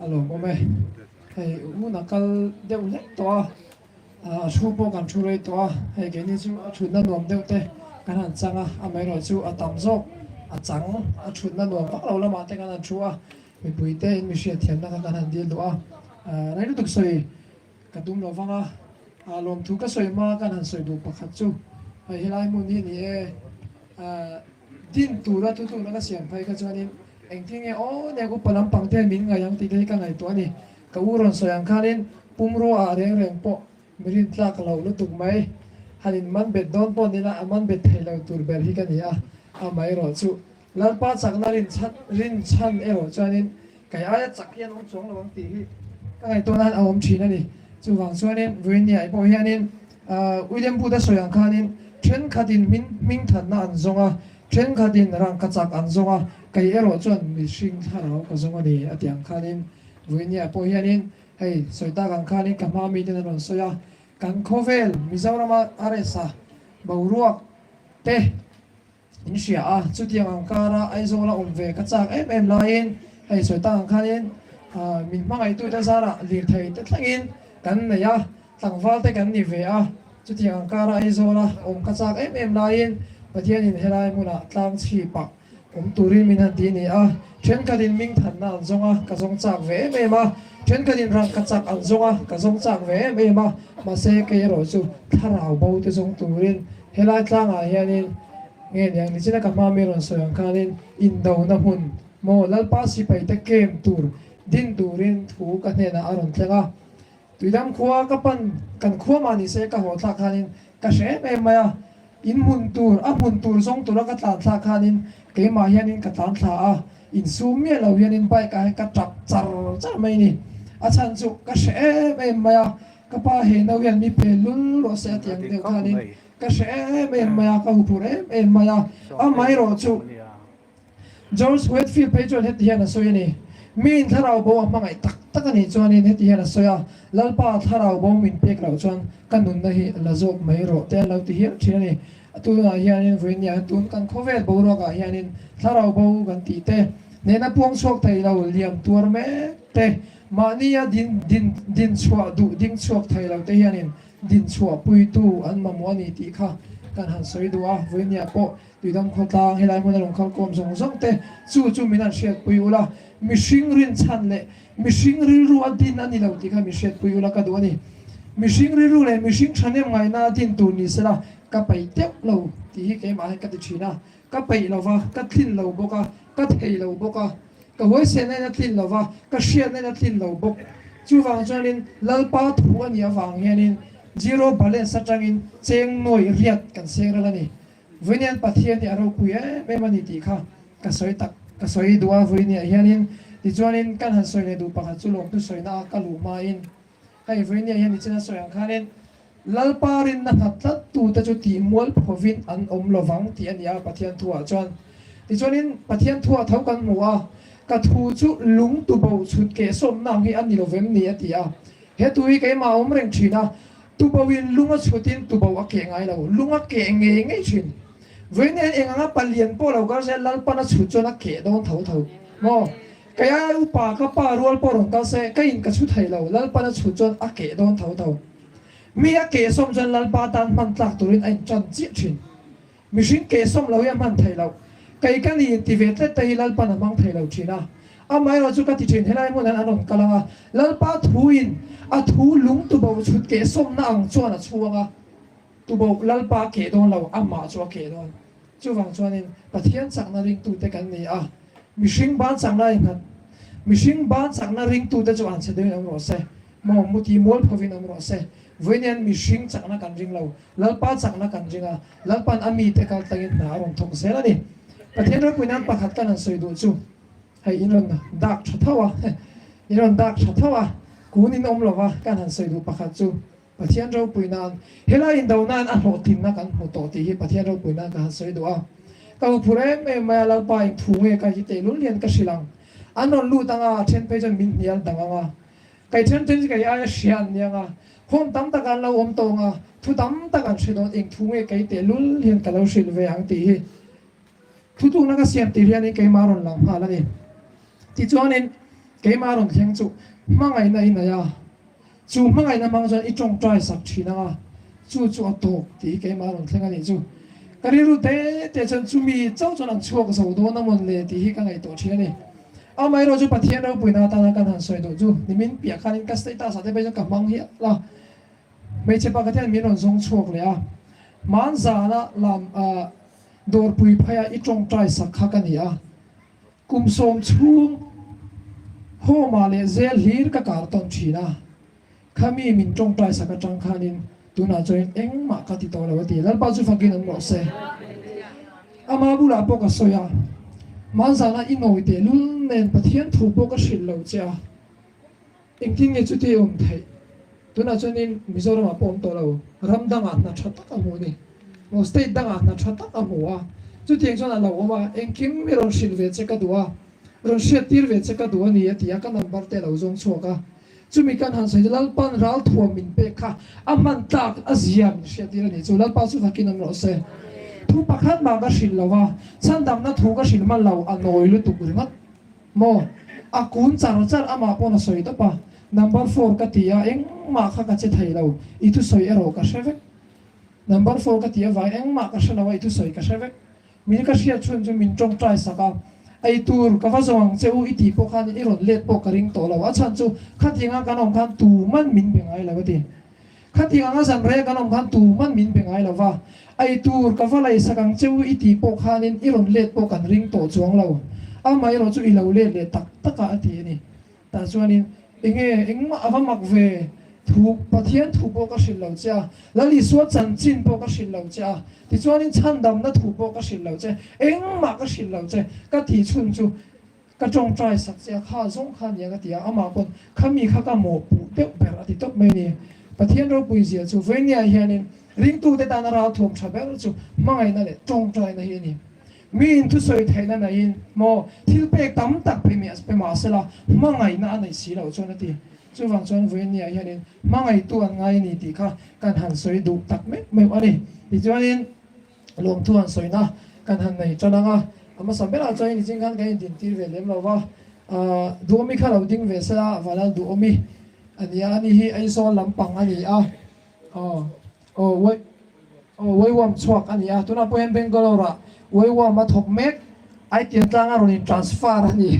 A lawmawm e. Hei hun a kal deuh hlek tawh a, a thu pawh kan thu rei tawh a, hei keini chu a thutna nuam deuh te kan han chang a, amaherawh chu a tam zawk a chang a thutna nuam vak lo lamah te kan han thu a, mipui te in mi hriatthiamna kha kan han dil duh a, rei lutuk sawi ka tum lo vang a, lawmthu ka sawi hma kan han sawi duh pakhat chu hei helai hmun hi ni e. Din tura thutlukna ka siam phei kha chuanin engtin nge aw nek upa lampang te min ngaih ang tih te hi ka ngaihtuah a ni. Ka u rawn sawi ang khanin pumrua ah reng reng pawh mi rintlak loh lutuk mai. Han in man bet dawn pawh nila a man bet thei lo tur ber hi ka ni a, amaherawh chu Lalpa chakna rinchhan rinchhan erawh chuanin Kei aia chak hian awm chuang lo ang tih hi ka ngaihtuah nan a awm thin a ni. Chuvang chuanin Vawinia pawh hianin William Booth a sawi ang khanin thenkhatin hmin hmingthanna an zawng a, thenkhatin rangkachak an zawng a, kei erawh chuan mihring thlarau ka zawng a ni a ti ang khanin Vawinia pawh hianin hei sawi tak ang khanin ka hma miten an rawn sawi a, kan khawvel Mizorama RS-a boruak te, In hria a, chutiang ang kara Aizawl a awm ve ka chak em em laiin hei sawi tak ang khanin min hmangaihtute zarah lirthei te thlengin kan nei a, tlangval te kan ni ve a, chutiang ang kara Aizawl a awm ka chak em em laiin Pathianin helai hmunah tlang chhipah awm turin min han ti a ni a, thenkhatin mingthanna an zawng a, ka zawng chak ve em em a, thenkhatin rangkachak an zawng a, ka zawng chak ve em em a, mahse kei erawh chu thlarau bo te zawng turin Helai tlangah hianin nge niang nichina ka hma mi rawn sawi ang khanin indona hmun maw Lalpa sipaite kem tur din turin thu ka hnenah a rawn thleng a. Tuidam khua ka pan kan khua mah ni se ka haw thlak khanin ka hre em em mai a. In hmun tur a hmun tur zawng tura ka tlan thlak khanin keimah hianin ka tlan thla a. Insum miah lo hianin bike ah hian ka tap char char mai ni. A chhan chu ka hre em em mai a. Ka pa he no hian mi pe lul rawh se a ti ang deuh khanin ka hre em em mai a, ka huphur em em mai a. Amaherawh chu George Whitefield phei chuan heti hian a sawi a ni, Miin thlarau bo a hmangaih tak tak a nih chuanin heti hian a sawi a, Lalpa thlarau bo min pek loh chuan ka nunna hi la zawk mai rawh te an lo ti hial thin a ni. A tunah hianin vawinia tun kan khawvel boruakah hianin thlarau bo kan tih te, hnehna puang chhuak thei lo liam tuar mek te, Mahnia din din din chhuah duh ding chhuak thei lo te hianin din chhuah puitu an mamawh a ni tih kha kan han sawi duh a, vawinia pawh Tuidam khawtlang helai hmuna lung khalkawm zawng zawng te chu chu min han hriatpui ula, mihring rinchhan leh mihring rilru a din a ni lo tih kha min hriatpui ula ka duh a ni. Mihring rilru leh mihring thahnem ngaihna a din tur ni sela ka peih teuh lo tih hi keimah hian ka ti thin a, Ka peih lo va, ka tlin lo bawk a, ka thei lo bawk a, ka huaisehna in a tlin lo va, ka hriatna in a tlin lo bawk. Chuvang chuanin Lalpa thu a nih avang hianin zero balance atangin cheng nawi riat kan seng ral a ni. Vawiinian Pathian hi a ropui em em a ni tih kha ka sawi tak, ka sawi duh a vawiiniah hianin. Tichuanin kan han sawi leh duh pakhat chu lawmtu sawina a ka luh hmain hei vawiiniah hian nichina sawi ang khanin, Lalpa rinna nghat tlat tute chu tih mual phovin an awm lo vang tih a ni a Pathian thuah chuan. Tichuanin Pathian thuah tho kan hmu a, Ka thu chu lung tubo chhut keh sawmna ang hi a ni lo vem ni a ti a. He thu hi keimah a awm reng thin a, tuboin lung a chhutin tubo a keh ngai lo, lung a keh ngei ngei thin. Vawiin hian eng anga palian pawh lo kal se Lalpan a chhut chuan a keh dawn tho tho maw? Kei ai upa ka pa rual pawh rawn kal se ka in ka chhu thei lo, Lalpan a chhut chuan a keh dawn tho tho. Mi a keh sawm chuan Lalpa tan hman tlak turin a inṭan chiah ṭhin. Mihring keh sawm lo hi a hman thei loh. Kei ka ni inti ve tlet te hi Lalpan a hmang thei lo ṭhin a. Amaherawh chu ka ti ṭhin, helai hmun hian an rawn kal ang a, Lalpa thuin a thu lung tubo chhut keh sawmna ang chuan a chhuang a, tubo Lalpa a keh dawn lo, amah chu a keh dawn. Chuvang chuanin Pathian chakna ringtute kan ni a, mihring ban chakna a innghat. Mihring ban chakna ringtute chu an chhe deuhin awm rawh se, maw muti mual phovin awm rawh se. Vawiin mihring chakna kan ring lo, Lalpa chakna kan ring a, Lalpa'n a mite kal tlangin hna a rawn thawk zel a ni. Pathian ropui nan pakhat kan han sawi duh chu, hei in rawn dak tha tho a, in rawn dak tha tho a, kun in awm lo va kan han sawi duh pakhat chu, Pathian ropui nan, helai indo nan a hlawhtlinna kan hmu tawh tih hi Pathian ropui nan ka han sawi duh a. Ka hu phur em em mai a, Lalpa in thu nge ka hi tehlul hian ka hrilh ang. An rawn lut ang a, a then phei chuan min hnial dang ang a. Kei then then chu kei aia hria an ni ang a, home tam tak an lo awm tawh ang a, thu tam tak an hre dawn, eng thu nge kei tehlul hian ka lo hrilh ve ang tih hi thutlukna ka siam tir hianin keimah a rawn lang nghal a ni. Tichuanin. Keimah rawn thleng chu hmangaihna i nei a, chu hmangaihna hmang chuan i tawngtai sak thin ang a, chu chu a tawk tih hi keimah rawn thleng a nih chu. Ka rilru te te chuan chumi chauh chuan an chhuak zo dawn a mawn le tih hi ka ngaihtuah thin a ni. Amaherawh chu Pathian ropuina atana kan han sawi duh chu nimin piah khanin ka status ah te phei chuan ka hmang hial a, hmeichhe pakhat hian min rawn zawng chhuak leh a, hmanzana lam dawrpui phaia i tawngtai sak kha ka ni a. Kum sawm chhung home-ah leh zel hlir ka kar tawn thin a, khami min tawngtai sak atang khanin tunah chuanin engmah ka ti tawh lo a ti. Lalpa chu fakin awm rawh se. Ama bulah pawh ka sawi a, Hmanzana i nawi tehlul nen Pathian thu pawh ka hrilh lo che a. Engtin nge chuti awm theih? Tunah chuanin Mizoramah pawh awm tawh lo, ram dangah hna tha tak a hmu a ni. Maw state dangah hna tha tak a hmu a, chutiang chuan a lo awm a, engkim i rawn hrilh ve che ka duh a, rawn hriat tir ve che ka duh a ni a ti a, ka number te a lo zawng chhuak a. Chumi kan han sawi chu Lalpa'n ralthuam min pek kha a hman tlak a zia min hriat tir a ni chu Lalpa chu fakin awm rawh se. Thu pakhat mah ka hrilh lo a, chhandamna thu ka hrilh hman lo, a nawi lutuk ringawt. Maw? A kun char char amah pawn a sawi tawp a, Number four ka ti a, engmah kha ka che thei lo, i thusawi erawh ka hre vek. Number four ka ti avang engmah ka hre lo a, i thusawi ka hre vek. Min ka hriat chhun chu min tawngtai sak a, ei tur ka va zawng ang che u i tih pawh khan i rawn let pawh ka ring tawh lo, a chhan chu khatianga kan awm khan tuman min be ngai lo a ti. Khatiang anga zan rei kan awm khan tuman min be ngai lo va, ei tur ka va lei sak ang che u i tih pawh khanin i rawn let pawh kan ring tawh chuang lo. Amaherawh chu i lo let leh tak tak a a ti a ni. Tah chuanin enge engmah a va mak ve, thu Pathian thu pawh ka hrilh lo che a, Lal Isua chanchin pawh ka hrilh lo che a, tichuanin chhandamna thu pawh ka hrilh lo che, engmah ka hrilh lo che, ka tih chhun chu Ka tawngtai sak che a, kha zawng kha nia ka ti a, amah pawn khami kha ka mawhpuh deuh ber a ti tawp mai ni. Pathian ropui zia chu Vainia hianin ringtute tana ralthuam tha ber chu hmangaihna leh tawngtaina hi a ni. Miin thusawi theihna neiin maw thil pek tam tak pe miah pe mah sela hmangaihna a neih si loh chuan a ti. Chuvang chuan Vainia hianin hmangaihtu an ngai a ni tih kha kan han sawi duh tak meuh meuh a ni. Tichuanin. Lawmthu han sawina kan han nei tan ang a, a hmasa berah chuan nichin khan kan indintir ve lem lo va, Duhawmi kha lo ding ve sela, Vanlal Duhawmi a ni a, ani hi Aizawl lampang a ni a, aw aw Waiwam chhuak a ni a, tunah pawh hian Bangalore-ah Waiwam a thawk mek, Aitiang tlanga rawn in transfer a ni,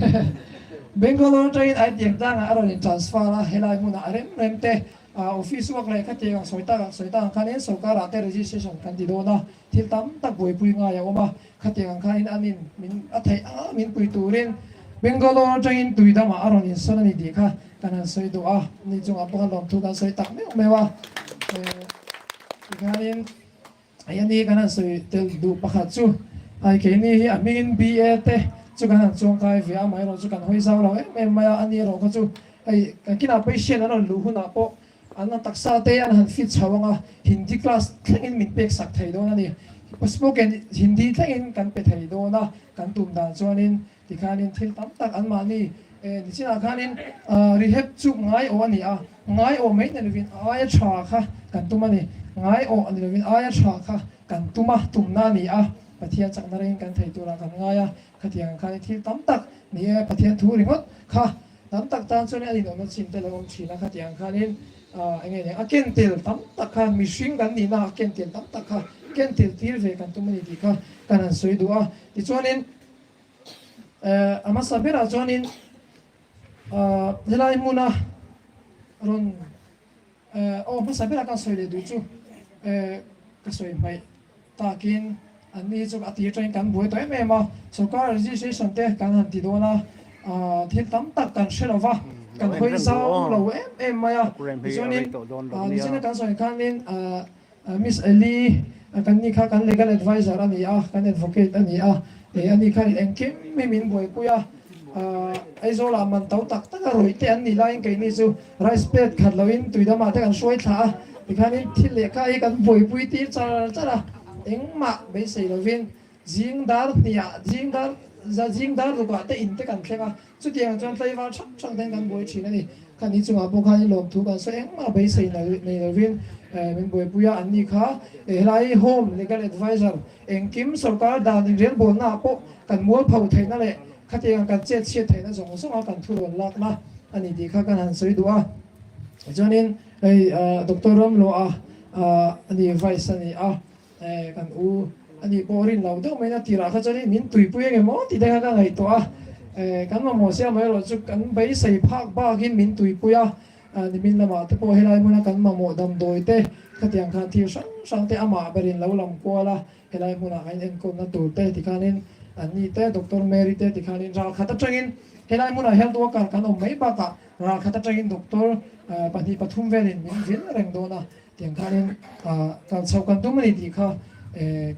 Bangalore atangin Aitiang tlangah a rawn in transfer a, helai hmunah a rem rem te Office work leh khatiang ang sawi tak ang sawi tak ang khanin sorkarah te registration kan ti dawn a, thil tam tak buaipui ngai a awm a, khatiang ang khanin an in min a theih anga min pui turin Bangalore atangin Tuidamah a rawn insawn a ni tih kha kan han sawi duh a, ni chungah pawh khan lawmthu kan sawi tak meuh meuh a, tikhanin hei a ni kan han sawi tel duh pakhat chu ai keini hi a hmingin BA te chu kan han chuangkai ve a, amaherawhchu kan hawi zau lo em em mai a, ani erawh kha chu Hei kan kinah patient an rawn luh hunah pawh an taksa te an han fit chho ang a, Hindi class thlengin min pek sak thei dawn a ni. Spoken Hindi thlengin kan pe thei dawn a, kan tum dan chuanin tikhanin thil tam tak anmahni nichinah khanin rehab chu ngai awh a ni a, ngai awh mai ni lovin a aia tha kha kan tum a ni. Ngai awh a ni lovin aia tha kha kan tum a, tumna a ni a, Pathian chakna rengin kan thei turah kan ngai a, khatiang ang khanin thil tam tak ni e, Pathian thu ringawt kha Tam tak tan chuan a inawmna chin te lo awm thin a, khatiang khanin eng nge nia a ken tel tam tak kha mihring kan nihna a ken tel tam tak kha ken tel tir ve kan tum a ni tih kha kan han sawi duh a. Tichuanin a hmasa berah chuanin helai hmuna rawn Aw hmasa berah kan sawi leh duh chu ka sawi hmaih takin an ni chu a tir atangin kan buai tawh em em a, sorkar registration te kan han ti dawn a, thil tam tak kan hre lo va, kan hawi zau lo em em mai a, tichuanin nichina kan sawi khanin Miss Ellie kan ni kha kan legal adviser a ni a, kan advocate a ni a, ani khanin engkim hi min buaipui a. Aizawlah man to tak tak a rawih te an nih laiin keini chu rice plate khat loin tuidamah te kan hruai thla a, tikhanin thil lehkha hi kan buaipui tir char char a, engmah beisei lovin zing dar hniah zing dar zing dar rukah te in te kan thleng a, chutiang chuan tlaivar hrang hrang ten kan buai thin a ni. Khani chungah pawh khan i lawmthu kan sawi engmah beisei nei lovin min buaipui a, anni kha helai home legal adviser engkim sorkar dan inrelbawlnaah pawh kan mualpho theihna leh. Khatiang kan chet chhiat theihna zawng zawng a kan thurawn lakna a ni tih kha kan han sawi duh a. Tichuanin hei Doctor Ramloa a ni Vice a ni a, kan u a nih pawh rin lo deuh mai a tirah kha chuanin min tuipui eng emaw tih te kha ka ngaihtuah a, kan mamawh sia amaherawh chu kan beisei phak bakin min tuipui a, nimin lamah te pawh helai hmuna kan mamawh damdawi te khatiang khan thil hrang hrang te amah berin lo lam kual a, helai hmunah kan enkawlna tur te tikhanin anni te Doctor Mary te tikhanin ralkhat atangin helai hmunah health worker kan awm mai bakah ralkhat atangin doctor pahnih pathum velin min vil reng dawn a. Tiang khanin kal chhoh kan tum a ni tih kha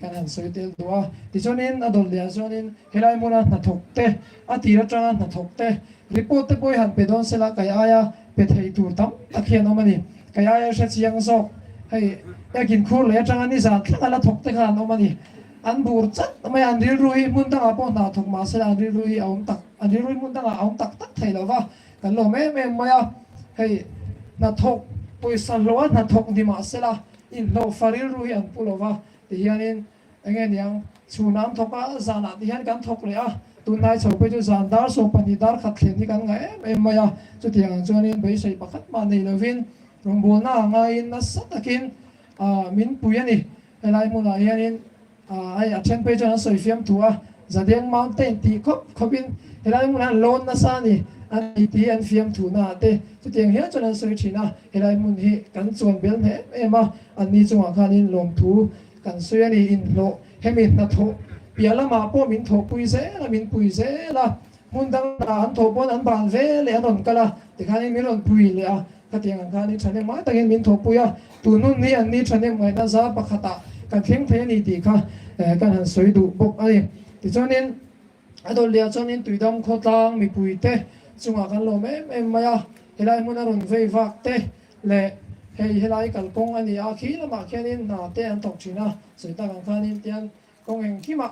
kan han sawi tel duh a. Tichuanin a dawt leh ah chuanin helai hmuna hnathawk te, a tir atanga hnathawk te report te pawh hi han pe dawn sela kai aia pe thei tur tam tak hi an awm a ni. Kai aia hre chiang zawk hei ekin khur leh atanga nizan thleng a la thawk te kha an awm a ni. An bur chat mai a, an rilru hi hmun dangah pawh hna thawk mah sela an rilru hi a awm tak, an rilru hi hmun dangah a awm tak tak thei lo va. Kan lawm em em mai a, hei hnathawk pawisa hlawh a hnathawk ni mah sela inhlawh fa rilru hi an pu lo va, tihianin enge niang chhunah an thawk a, zanah tihian kan thawk leh a, tunlai chho phei chu zan dar 12 dar khat thlen hi kan ngah em em mai a, chutiang ang chuanin beisei pakhat mah nei lovin rawngbawlna a ngaiin nasa takin min pui a ni, helai hmunah hianin. Hei a then phei chuan an sawi fiam thu a, Zadeng Mountain tih khawp khawpin helai hmunah an lawn nasa a ni, a ni tih an fiam thu naah te chutiang hian chuan an sawi thin a, helai hmun hi kan chuan bel hneh em em a, anni chungah khanin lawmthu kan sawi a ni, inhlawh hemi hnathawh piah lamah pawh min thawhpui zel a, min pui zel a, hmun dang ah an thawh pawn an ban ve leh an rawn kal a, tikhanin min rawn pui leh a. Khatiang ang khan i thahnem ngai takin min thawhpui a, tun hun hi an ni thahnem ngaihna zar pakhatah kan thleng thei a ni tih kha kan han sawi duh bawk a ni. Tichuanin a dawlhliah chuanin Tuidam khawtlang mipuite chungah kan lawm em em mai a, helai hmuna rawn vei vak te leh hei helai kalkawng a ni a, khi lamah khianin hna te an thawk thin a, sawi tak ang khanin tian kawng engkimah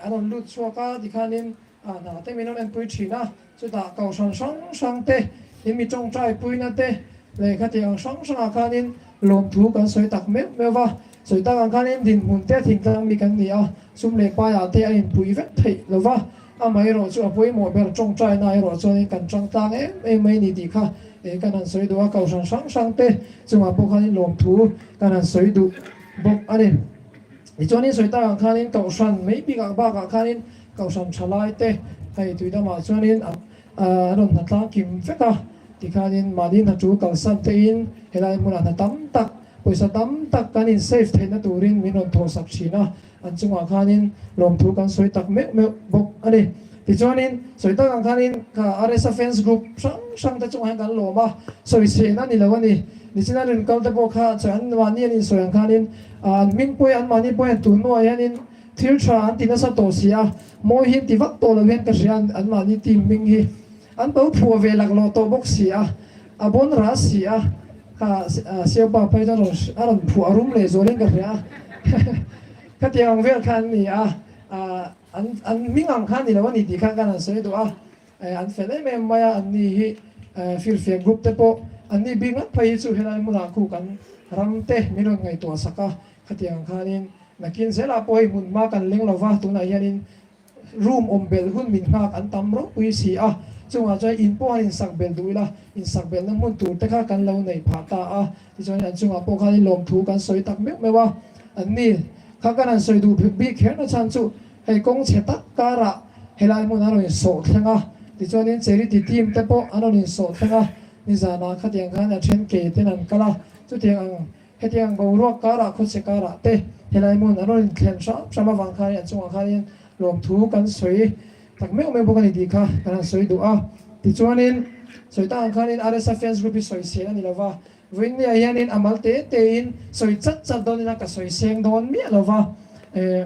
an rawn lut chhuak a, tikhanin hna te min rawn enpui thin a, chutah kohhran hrang hrang te, in mi tawngtai puina te leh khatiang ang hrang hrangah khanin lawmthu kan sawi tak meuh meuh va, sawi tak ang khanin dinhmun te thingtlang mi kan ni a, sum leh paiah te a inpui vek theih lo va, amaherawh chu a pawimawh ber tawngtaina erawh chuanin kan tangtlang em em mai ni tih kha kan han sawi duh a, kohhran hrang hrang te chungah pawh khanin lawmthu kan han sawi duh bawk a ni. Tichuanin sawi tak ang khanin Kohhran mai bikah bakah khanin Kohhran thalai te hei tuidamah chuanin an rawn hnatlang kim vek a, tikhanin mahni hna tul kalsan tein helai hmunah hna tam tak, pawisa tam tak kan in save theihna turin min rawn thawhsak thin a, an chungah khanin lawmthu kan sawi tak meuh meuh bawk a ni. Tichuanin sawi tak ang khanin kha RSA fans group hrang hrang te chungah hian kan lawm a, sawi chhehna ni lo a ni. Nichina rawn kal te pawh kha an mahni an insawi ang khanin An hming pawhin an mahni pawhin an tun hnuah hianin thil tha an ti nasa tawh si a, mawi hi an ti vak tawh lo hian ka hria an mahni team hming hi an to phuah ve laklawh tawh bawk si a, a bawn ral si a, kha Siaupa phei chuan a rawn phuah rum leh zual in ka hria a, khatiang ang vel kha an ni a, an an hming ang kha a ni lo a ni tih kha kan han sawi duh a. An fel em em mai a, anni hi firfiak group te pawh anni bik ngat phei hi chu helai hmunah khu kan ram te min rawn ngaihtuah sak a, khatiang ang khanin nakin zelah pawh hei hmun hma kan leng lo va, tunah hianin room awm belh hun min nghak an tam ropui si a, chungah chuan in pawh han insak belh duh ila, insak belhna hmun tur te kha kan lo nei phah ta a, tichuan an chungah pawh khanin lawmthu kan sawi tak meuh meuh a, anni kha kan han sawi duh bik kher na chhan chu. Hei kawng chhe tak karah helai hmun an rawn insawh thleng a, tichuanin charity team te pawh an rawn insawh thleng a, nizanah khatiang khan a then ke ten an kal a, chutiang ang hetiang boruak karah khawchhe karah te helai hmun an rawn inthlen hram hram avang khanin an chungah khanin lawmthu kan sawi tak meuh meuh bawk a ni tih kha kan han sawi duh a, tichuanin sawi tak ang khanin RSA fans group hi sawi sel a ni lova, vawiinniah hianin a mal te tein sawi chat chat dawn ila ka sawi seng dawn miah lova, eh.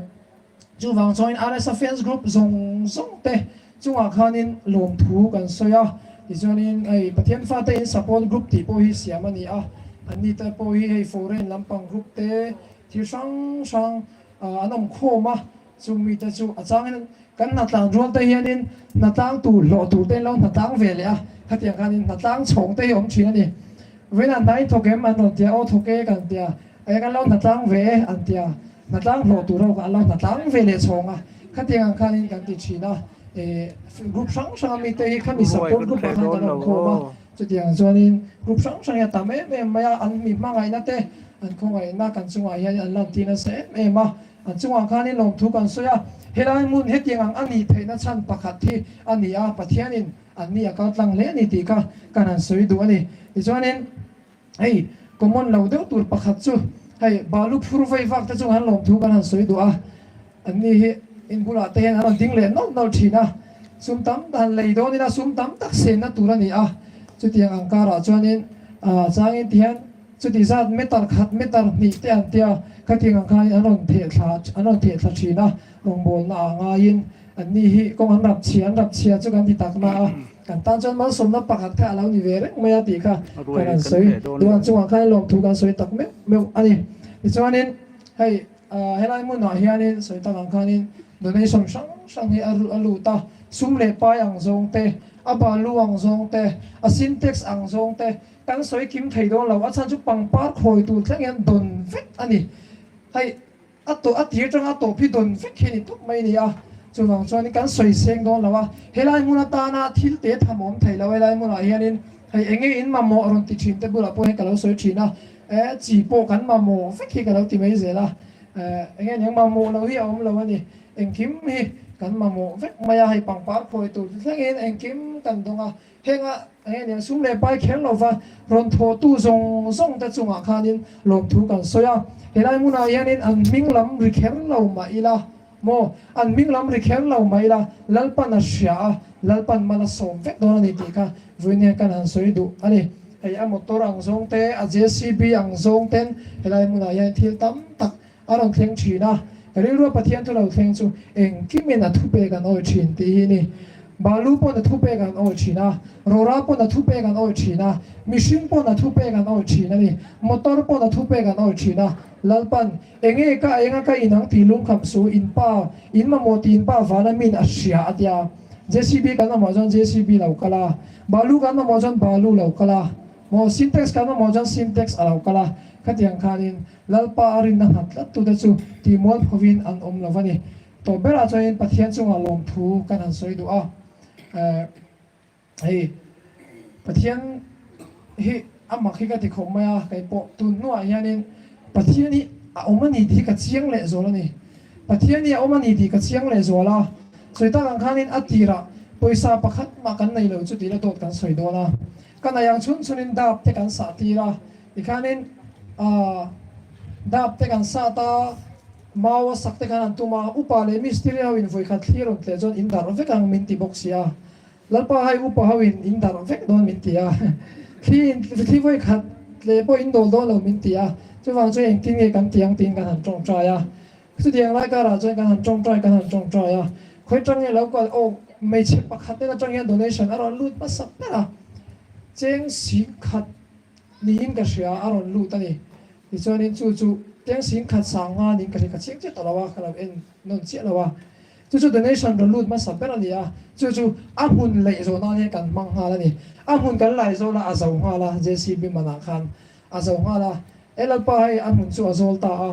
Chuvang chuanin RSA fans group zawng zawng te chungah khanin lawmthu kan sawi a, tichuanin hei Pathian fate in support group tih pawh hi siam a ni a, anni te pawh hi hei foreign lampang group te thil hrang hrang an awm khawm a, chung mite chu a changin kan hnatlang rual te hianin hnatlang tur hlawh tur te in lo hnatlang ve leh a, khatiang khanin hnatlang chhawng te hi awm thin a ni. Vawiinah hna in thawk em an rawn tia, aw thawk e kan tia, e kan lo hnatlang ve e an tia, hnatlang hlawh tur ho kha an lo hnatlang ve leh chhawng a, khatiang ang khanin kan ti thin a. Group hrang hranga mite hi khami Ruai support kan group ah thleh khan dawn kan lo awm khawm a, aw. chutiang chuanin group hrang hrang hi a tam em em mai a, an mi hmangaihna te an khawngaihna kan chungah hian an lantir nasa em em a, an chungah khanin lawmthu kan sawi a, helai hmun hetiang ang a nih theihna chhan pakhat hi a ni a, Pathianin an ni a kal tlang hle a ni tih kha kan han sawi duh a ni. Tichuanin. Hei common lo deuh tur pakhat chu hei balu phur vei vak te chu han lawm thu kan han sawi duh a, an ni hi in bulah te hian an rawn ding leh nawlh nawlh thin a, sum tam tak han lei dawn ila sum tam tak senna tur a ni a, chutiang ang karah chuanin ah changin ti hian chuti zat meter khat meter hnih te an tia khatiang ang khanin an rawn theh thla an rawn theh thla thin a, rawngbawlna ah ngaiin an ni hi kawng an rap chhia an rap chhia chu kan ti tak na a. Kan tan chuan malsawmna pakhat kha a lo ni ve reng mai a tih kha kan han sawi duh ang chungah khan lawmthu kan sawi tak meuh meuh a ni. Tichuanin hei helai hmunah hianin sawi tak ang khanin donation hrang hrang hi a lut a, sum leh pai ang zawng te, a balu ang zawng te, a sintex ang zawng te kan sawi kim thei dawn lo, a chhan chu pangpar khawi tur thleng hian dawn vek a ni. Hei. A tawh a tir tanga tawp hi dawn vek hi a ni tawp mai a ni a, chuvang chuanin kan sawi seng dawn lo a, helai hmun atana thil te tham awm thei lo helai hmunah hianin hei enge in mamawh rawn ti thin te bulah pawh hian ka lo sawi thin a, eh chi pawh kan mamawh vek hi ka lo ti mai zel a, eh enge niang mamawh lo hi a awm lo a ni, engkim hi kan mamawh vek mai a, hei pangpar khawi tur thlengin engkim kan dawng a, Henga heng nen sum leh pai kher lova rawn thawhtu zawng zawng te chungah khanin lawmthu kan sawi a. Helai hmunah hianin an hming lam ri kher lo mah ila maw, an hming lam ri kher lo mah ila Lalpan a hria a, Lalpan mal a sawm vek dawn a ni tih kha vawiin hian kan han sawi duh a ni. Hei a motor ang zawng te, a JCB ang zawng ten helai hmunah hian thil tam tak a rawn thleng thin a, ka rilrua Pathian thu lo thleng chu engkimin a thupek an awi thin tih hi a ni. Balu pawn a thupek an awi thin a, Rora pawn a thupek an awi thin a, mihring pawn a thupek an awi thin a ni, motor pawn a thupek an awi thin a, Lalpan, Enge ka enga ka inang tih lungkham su, in pa, in mamawh tih in pa vana min a hria a tia. JCB kan mamawh chuan JCB lo kal a, Balu kan mamawh chuan Balu lo kal a, maw Sintex kan mamawh chuan Sintex a lo kal a, khatiang khanin Lalpa a rinna nghat tlattute chu tihmual phovin an awm lo va ni. Tawp berah chuanin Pathian chungah lawmthu kan han sawi duh a. Hei Pathian hi a mak hi ka ti khawp mai a, kei pawh tun hnuah hianin Pathian hi a awm a ni tih hi ka chiang leh zual a ni. Pathian hi a awm a ni tih ka chiang leh zual a. Sawi tak ang khanin a tirah pawisa pakhat mah kan nei lo chu tih la dawt kan sawi dawn a. Ka nei ang chhun chhunin dap te kan sah tir a. Tikhanin dap te kan sat a, mau a sak te khan an tum a, upa leh mistiri ho in vawikhat thlir rawn tleh chuan in darh vek ang min ti bawk si a, Lalpa hai upa ho in in darh vek dawn min ti a, thli in thli vawikhat tleh pawh in dawl dawn lo min ti a, chuvang chuan engtin nge kan ti ang tiin kan han tawngtai a, chutiang lai karah chuan kan han tawngtai kan han tawngtai a, khawi tang nge lo kal aw hmeichhe pakhat nen atang hian donation a rawn lut hmasa ber a, cheng singkhat Niin ka hria, a rawn lut a ni. Tichuanin chu chu teng sing khat sang nga niin ka hria, ka chiang chiah tawh lo a, ka lo en nawn chiah lo a. Chu chu donation rawn lut hmasa ber a ni a, chu chu a hmun laih zawh nan hian kan hmang nghal a ni. A hmun kan lai zawl a, a zo nghal a, JCB manah khan a zo nghal a. E Lalpa hei a hmun chu a zawl ta a,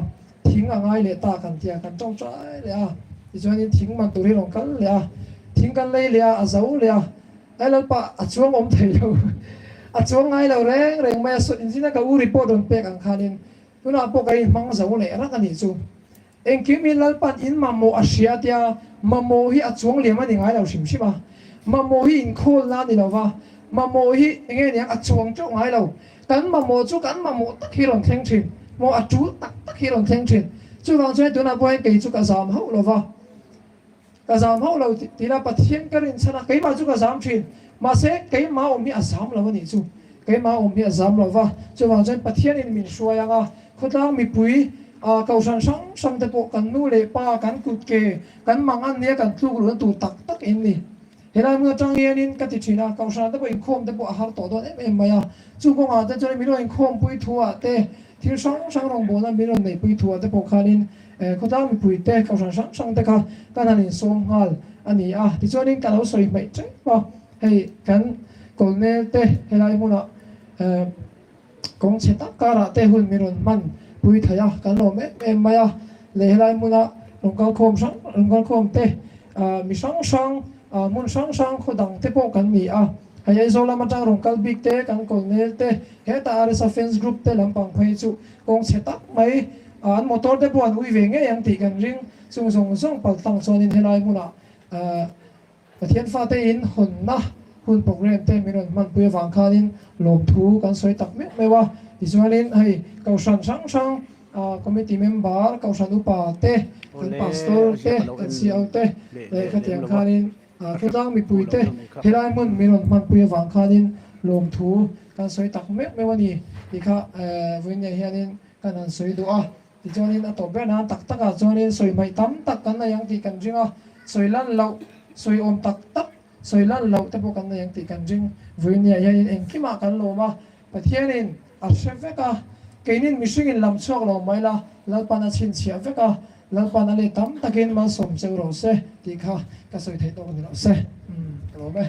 thing a ngai leh ta kan tia, kan tawngtai leh a. Tichuanin thing man tur hi rawn kal leh a, thing kan lei leh a, a zo leh a. Ai Lalpa, a chuang awm thei lo. A chuang ngai lo reng reng mai a, saw inzina ka u report rawn pek ang khanin tunah pawh ka inhmang zo leh rak a nih chu. Engkim hi Lalpa'n in mamawh a hria tia mamawh hi a chuang liam a ni ngai lo hrim hrim a. Mamawh hi inkhawlna a ni lo va, mamawh hi enge niang a chuang teuh ngai lo. Kan mamawh chu kan mamawh tak hi rawn thleng thin, maw a tul tak tak hi rawn thleng thin. Chuvang chuan tunah pawh hian kei chu ka zam hauh lo va. Ka zam hauh lo tih la Pathian ka rin chhan a, keimah chu ka zam thin. Mahse, keimah awm hi a zam lo a nih chu. Keimah awm hi a zam lo va, chuvang chuan Pathianin min hruai ang a, khawtlang mipui, kohhran hrang hrang te pawh kan nu leh pa, kan kut ke, kan mang an nia kan tluk luhna tur tak tak in ni. Helai hmun atang hianin ka ti thin a, kohhran te pawh inkhawm te pawh a har tawh dawn em em mai a, chu kawngah te chuan min rawn inkhawmpui thu ah te, thil hrang hrang rawngbawlna min rawn neihpui thu ah te pawh khanin Khawtlang mipuite kohhran hrang hrang te kha kan han insawm nghal a ni a, tichuanin ka lo sawi hmaih tep a, hei kan Colonel te helai hmunah kawng chhe tak karah te hun min rawn hman pui thei a, kan lawm em em mai a, leh helai hmuna rawn kalkhawm hrang rawn kalkhawm te mi hrang hrang. Hmun hrang hrang khaw dang te pawh kan ni a, hei Aizawl lam atang rawn kal bik te, kan Colonel te, hetah RSA fans group te lampang phei chu kawng chhe tak mai an motor te pawh an ui ve ngei ang tih kan ring. Chung zawng zawng paltlang chuanin helai hmunah Pathian fate in hawnna hun program te min rawn hmanpui avang khanin lawmthu kan sawi tak meuh meuh a. Tichuanin hei Kohhran hrang hrang committee member, Kohhran upa te, kan pastor te, kan CO te leh khatiang khanin khawtlang mipui te helai hmun min rawn hmanpui avang khanin lawmthu kan sawi tak meuh meuh a ni tih kha vawiin hianin kan han sawi duh a. Tichuanin a tawp ber nan tak takah chuanin sawi hmaih tam tak kan nei ang tih kan ring a, sawi lan loh, sawi awm tak tak, sawi lan loh te pawh kan nei ang tih kan ring. Vawinia hianin engkimah kan lawm a, Pathianin a hre vek a, keinin mihringin lam chhuak lo mai la, Lalpan a chhinchhiah vek a, Lalpan a leh tam takin malsawm cheu ro se tih kha ka sawi theih tawk ni lo se. Umm ka lawm e.